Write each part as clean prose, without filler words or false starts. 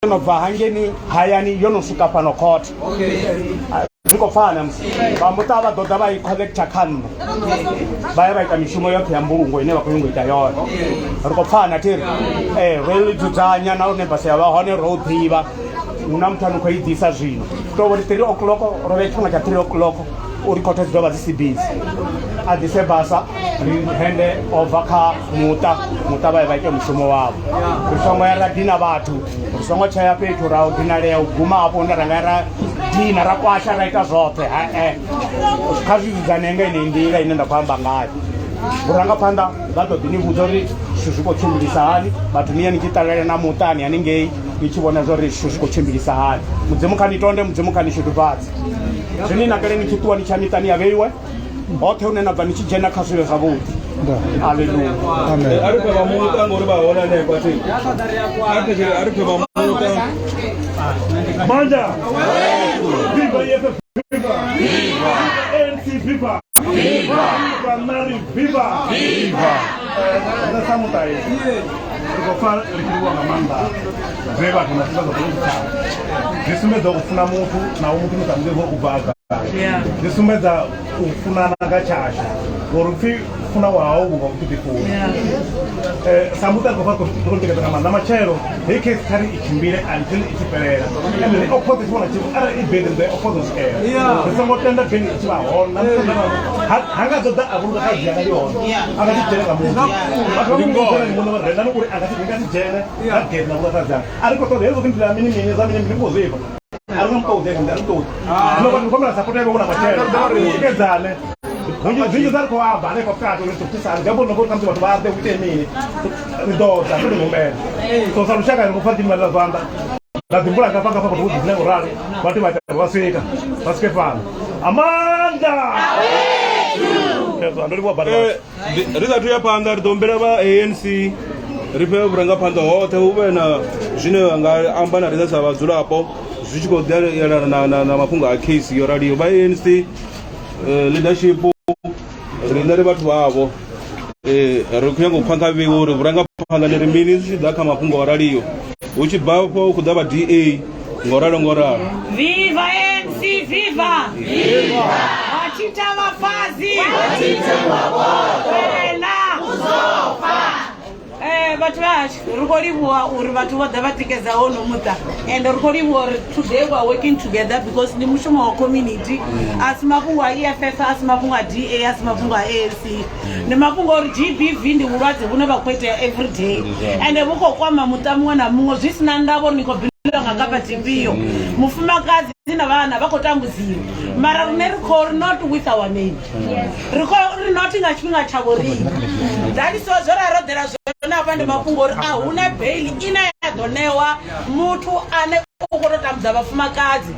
no bva hangeni hayani yo no swika fhano khothe. Ri khou pfana musi vha muṱa vha ḓo ḓa vha i collector kha nṋe, vha ya vha ita mishumo yoṱhe ya mbulungo ine vha khou nyanga u ita yone. Ri khou pfana thiri ee, ro i dzudzanya na hune basa ya vha hone ro u ḓivha, hu na muthu ane khou i ḓisa zwino. Tou vhori 3 o'clock, ro vhea tshifhinga tsha 3 o'clock uri khothe dzi ḓo vha dzi si busy, a ḓise basa ri hende over kha muṱa, muṱa vha ye vha ite mushumo wavho. Ri songo ya ra dina vhathu, ri songo tshaya fhethu ra u dinalea u guma hafho hune ra nga ya ra dina ra kwasha ra ita zwoṱhe. Hae, kha zwi dzudzanee nga yeneyi nḓila ine nda khou amba ngayo. Vhurangaphanḓa vha ḓo ḓi ni vhudza uri zwithu zwi khou tshimbilisa hani, vhathu ni ye ni tshi ṱalela na muṱani haningei ni tshi vhona zwa uri zwithu zwi khou tshimbilisa hani. Mudzimu kha ni tonde, Mudzimu kha ni shudufhadze. Zwi ni nakele ni tshi ṱuwa ni tsha miṱani ya vheiwe hoṱhe hune na bva ni tshi dzhena kha zwi vhe zwavhuḓi. Aleluya. Amen. A ri fhe vha muṱa ngori vha hone hanefha thi. A ri fhe vha muṱa. Manda! Viva EFF! Viva! Viva! ANC Viva! Viva! Viva Nari Viva! Viva! Nṋe sa muṱa ri khou pfa ri tshi livhuwa nga maanḓa zwe vhathu na zwa tshitshavha zwi sumbedza u funa muthu naho muthu ni sa muḓivhi u bva a gai, zwi sumbedza u funana nga tshashu ngori upfhi funa wa hau vhunga u tshi ḓi funa. Sa muṱa ri khou pfa ri khou tikedza nga maanḓa matshelo heyi case kha ri i tshimbile until i tshi fhelela, ende ri oppose tshiṅwe na tshiṅwe. Arali i beli ri ḓo i oppose u swikela ri songo tenda beli i tshi vha hone. Na musi ha nga ḓo ḓa a vhulunga kha dzhia ndi hone a nga si dzhene nga muthu, vhathu vha mu muṋe vha rendani uri a nga si nga si dzhene nga gate na vhulunga kha dzhia. A ri khou ṱoḓa hezwo zwithu mini mini zwa mini mini khou zwifha, a ri nga mu ṱoḓi, a ri ṱoḓi. Zwino vhathu khomela support yavho na matshelo ri tikedzane. Zwinzhi zwa ri khou amba hanefha vhukati uri ri thusane, zwi amba uri uri khamusi vhathu vha ḓe hu itee mini, ri ḓo ḓa ri ḓo humbela. So sa lushaka ri khou pfa ri tshi imela zwanḓa ra ḓi mvula ngafha ngafha vhathu vho ḓidzina ngo rali vhathu vha ita vha swika vha swike fhano. Amanda! Ndo livhuwa badi. Ri sathu ya phanḓa ri ḓo humbela vha ANC ri fhe vhurangaphanḓa hoṱhe hu vhe na zwine vha nga amba na riṋe sa vhadzulapo zwi tshi khou ḓa yelana na, na, na mafhungo a case yo raliho. Vha ANC leadership riṋe ri vhathu vhavho, ri khou nyanga u pfa kha vheiwe uri vhurangaphanḓa ni ri mini zwi tshi ḓa kha mafhungo o raliho, hu tshi bva afho hu khou ḓa vha DA ngoralo ngoralo. Viva ANC, viva! Viva! Vachita vafazi! Vachita Wena! Uzofa! Vhathu vha hashu ri khou livhuwa uri vhathu vho ḓa vha tikedza hono muṱa, and ri khou livhuwa uri today we are working together because ndi mushumo wa community, a si mafhungo a EFF, a si mafhungo a DA, a si mafhungo a ANC, ndi mafhungo uri GBV ndi vhulwadze vhune vha khou itea every day ende vhu khou kwama muṱa muṅwe na muṅwe zwi si na ndavha uri ni khou belonga nga party ifhio. Mufumakadzi na vhana vha khou tambudziwa, mara rine ri khou ri not with our name, ri khou ri not nga tshifhinga tsha vho riṋe. That is why zwe ra ro ḓela zwone hafha ndi mafhungo uri a huna bail ine ya ḓo ṋewa muthu ane u khou tou tambudza vhafumakadzi.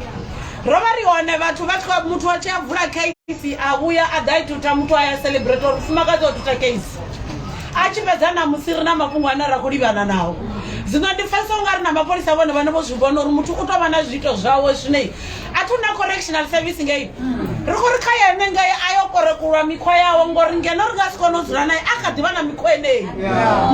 Ro vha ri hone vhathu vha tshi khou muthu a tshi a vula case a vhuya a ḓa i thutha, muthu a ya celebrate uri mufumakadzi o thutha case, a tshi fhedza namusi ri na mafhungo ane ra khou livhana nao. Zwino ndi pfesa u nga ri na mapholisa vhone vhane vho zwi vhona uri muthu u tou vha na zwiito zwawe zwine a thi na correctional service ngei ri khou ri kha yene ngei a yo korekulwa mikhwa yawe, ngori ngeno ri nga si kone u dzula naye a kha ḓi vha na mikhwa eneyi.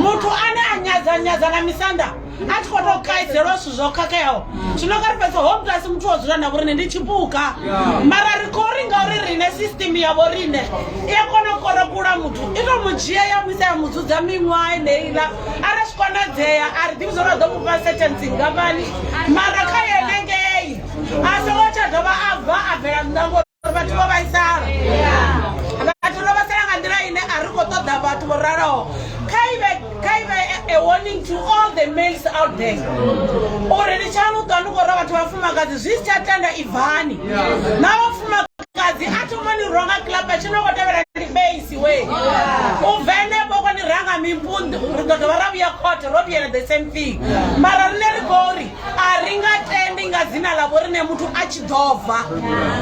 Muthu ane a nyadza nyadza na misanda a tshi khou tou kaidzelwa zwithu zwo khakheaho, zwino kha ri fhedza ho muthu a si muthu wo dzula na vhoriṋe ndi tshipuka. Mara ri khou ri ngauri riṋe system ya vho riṋe i a kona u korekula muthu, i tou mu dzhia ya muisa ya mudzudza miṅwaha eneiḽa arali zwi konadzea, a ri ḓivhi zwo ri ḓo mufha sentence ngafhani, mara kha yene ngei a songo tsha dovha a bva a bvela nnḓa ngori vhathu vho vhaisala, vhathu ro vhaisala nga nḓila ine a ri khou ṱoḓa vhathu vho raloho. Kha ivhe kha ivhe a warning to all the males out there uri ni tshani u ṱwa ni khou rwa vhathu vhafumakadzi zwi si tsha tenda, ibvani na vhafumakadzi a thoma ni rwa nga club tshi no khou tevhela ndi base we u bva henefho khou ni ranga mimpunḓi, ri ḓo dovha ra vhuya court ro vhuyela the same thing. Mara rine ri khou ri a ri nga tendi nga dzina ḽa vho rine muthu a tshi ḓo bva,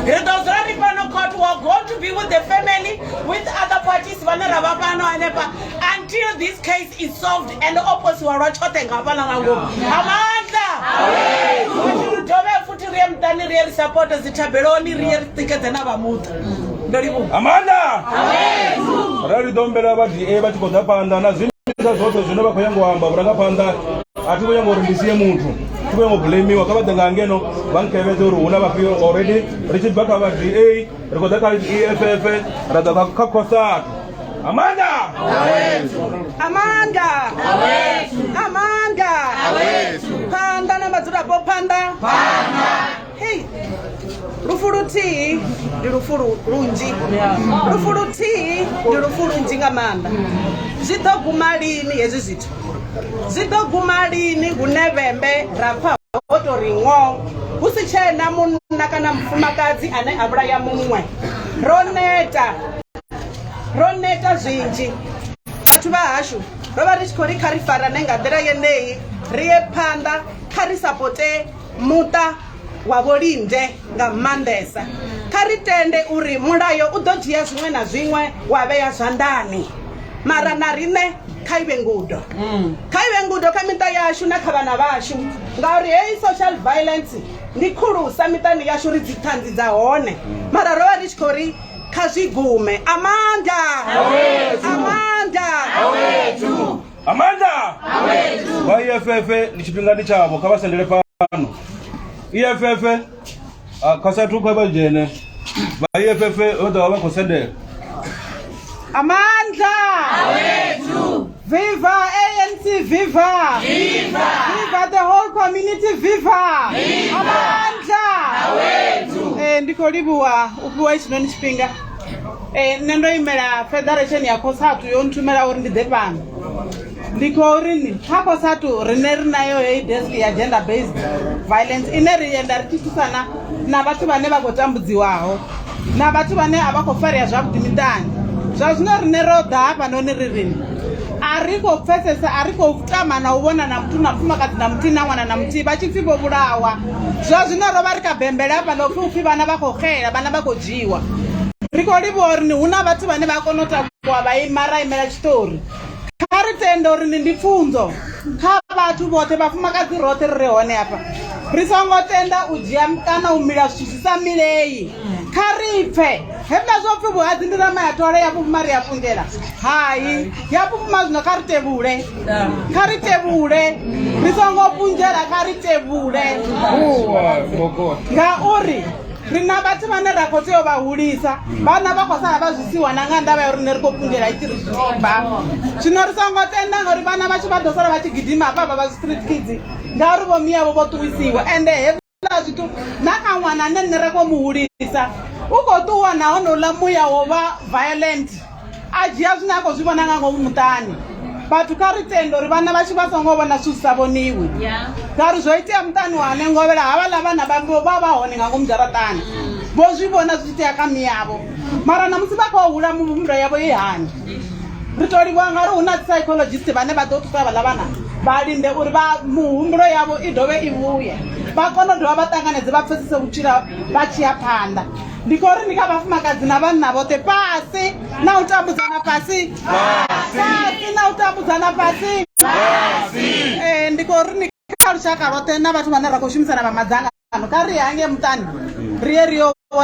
ri ḓo dzula ri fhano court. We are going to be with the family, with other parties vhane ra vha fhano hanefha until this case is solved and o posiwa lwa tshoṱhe nga hafhaḽa nga ngomu. Amandla ri dovhe futhi ri ye muṱani, ri ye ri sapote dzithabeloni, ri ye ri tikedze na vha muṱa. Ndo livhuwa. Amanda! Ra ri ḓo humbela vha DA vha tshi khou ḓa phanḓa na zwiimiswa zwoṱhe zwine vha khou nyanga u amba vhurangaphanḓa, a thi khou nyanga uri ndi sie muthu. Thi khou nyanga u blamiwa kha vha ḓe nga ngeno vha nkhevhedze uri hu na vhafhio already ri tshi bva kha vha DA ri khou ḓa kha EFF ra ḓa kha COSATU. Amanda! Amanda! Amanda! Phanḓa na vhadzulapo phanḓa. Hei, lufu luthihi ndi lufu lunzhi. Lufu luthihi ndi lufu lunzhi nga maanḓa. Zwi ḓo guma lini hezwi zwithu? Zwi ḓo guma lini hune vhembe ra pfa ho tou ri ṅo hu si tshena munna kana mufumakadzi ane a vhulaya muṅwe? Ro neta, ro neta zwinzhi. Vhathu vha hashu ro vha ri tshi khou ri kha ri farane nga nḓila yeneyi ri ye phanḓa, kha ri sapote muṱa wa Vho Linde nga maanḓesa. Kha ri tende uri mulayo u ḓo dzhia zwiṅwe na zwiṅwe wa vhea zwanḓani. Mara na riṋe kha i vhe ngudo. Kha i vhe ngudo kha miṱa yashu na kha vhana vhashu ngauri heyi social violence ndi khulusa miṱani yashu ri dziṱhanzi dza hone. Mara ro vha ri tshi khou ri kha zwi gume. Amanda! Amanda! Amanda! Vha EFF ndi tshifhingani tshavho kha vha sendele fhano. EFF COSATU kha vha dzhene. Vha EFF vha ḓo vha vha khou sendela. Amandla! Viva ANC, viva! Viva! Viva the whole community, viva! Viva! Amandla! Ndi khou livhuwa u fhiwa hetshinoni tshifhinga. Nṋe ndo imela Federation ya COSATU yo nthumela uri ndi ḓe fhano. Ndi khou ri ni kha COSATU riṋe ri nayo heyi desk ya gender based violence ine ri enda ri tshi thusana na vhathu vhane vha khou tambudziwaho na vhathu vhane a vha khou farea zwavhuḓi miṱani. Zwa zwino riṋe ro ḓa hafhanoni ri ri a ri khou pfesesa a ri khou tama na u vhona na muthu na mufumakadzi na muthihi na ṅwana na muthihi vha tshi pfhi vho vhulawa. Zwa zwino ro vha ri kha bembele hafhaḽa upfhi upfhi vhana vha khou xela vhana vha khou dzhiwa. Ri khou livhuwa uri ni hu na vhathu vhane vha kona u takuwa vha ima ra imela tshiṱori. Kha ri tende uri ni ndi pfunzo kha vhathu vhoṱhe vhafumakadzi roṱhe ri re hone hafha. Ri songo tenda u dzhia kana u mila zwithu zwi sa milei. Kha ri pfe hezwiḽa zwo pfi vhuhadzi ndi rama ya thole ya fhufhuma ri a fhungela. Hai ya fhufhuma zwino kha ri tevhule. Kha ri tevhule. Ri songo fhunzhela kha ri tevhule. Ngauri ri na vhathu vhane ra khou tea u vha hulisa vhana vha khou sala vha zwisiwana nga ndavha ya uri nṋe ri khou pungela itshi ri zwibva zwino ri songo tenda ngauri vhana vhashu vha ḓo sala vha tshi gidima hafha vha vha zwi street kids ngauri vho miyavho vho ṱuwisiwa ende hezwiḽa zwithu na kha ṅwana ane nṋe ra khou mu hulisa u khou ṱuwa na honouḽa muya wo vha violent a dzhia zwine a khou zwi vhona nga ngomu muṱani vhathu kha ri tende uri vhana vhashu vha songo vhona zwithu zwi sa vhoniwi ngauri zwo itea muṱani wa Hanengovhela havhaḽa vhana vha vha hone nga ngomu dzharaṱani vho zwi vhona zwi tshi itea kha miyavho mara namusi vha khou hula mihumbulo yavho i hani ri to livhuwa ngauri hu na psychologist vhane vha ḓo thusa havhaḽa vhana vha linde uri vha muhumbulo yavho i dovhe i vhuye vha kone u dovha vha ṱanganedze vha pfesese vhutshilo vha tshi ya phanḓa. Ndi khou ri ndi kha vhafumakadzi na vhanna vhoṱhe fhasi na u tambudzana fhasi fhasi na u tambudzana fhasi eh, ndi khou ri ni kha lushaka lwoṱhe na vhathu vhane ra khou shumisana vha madzangano kha ri hange muṱani ri ye ri yo